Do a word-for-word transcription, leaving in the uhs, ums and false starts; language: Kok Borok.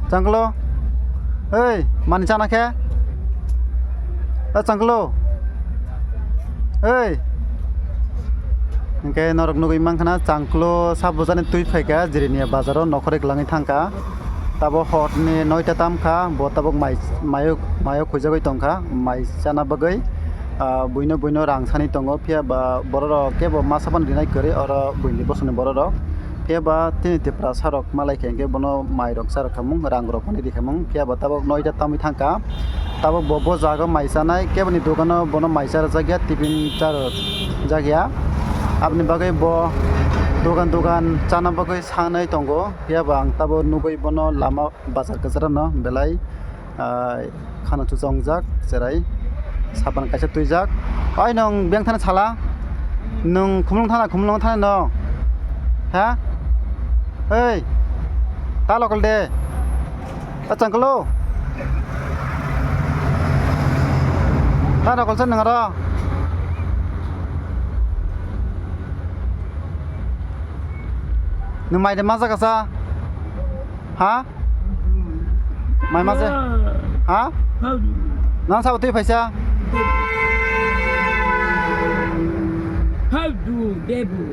Changklo. Oi, mani chana khe? O Changklo. Oi. Hwnkhe norok nugwi mankha na Changklo sabo jani twi phaikha, Jirania bazaro nokhorwi kwlangwi thangkha. Tabok horni noita tamkha, bo tabok mai, mayo, mayo khuijagwi tongkha, mai chana bagwi. Ah, buino, buino rang sani tongo, phiya ba bororok kebo ma sabani rinai kwrwi oro buini bosongni bororok. Phiya ba tini Tiprasa rok malai khe hwnkhe bono mairok charwk khamung, rangrok mani ri khamung. Phiya ba tabok noita tamwi thangkha. Tabok bo, bo jaga mai chanai, keboni dogano bono mai charwjakya, tiffin charwjakya. Aboni bagwi bo dogan dogan chana bagwi sanai tongo. Phiya ba ang tabok nugwi bono lama bazar kwcharo no belai, ah, khana chuchongjak, cherai sapan kaisa twijak. Oi, nwng beng thani sala? Nwng khumlung thana, khumlung thani no? Ha? Oi, ta lokol de. Ta Changklo. Ta lokol sa nwng aro. Nwng mai de ma jaga sa? Ha? Mai ma se? Ha? Nang sabo twi phaisa? How do, Debu?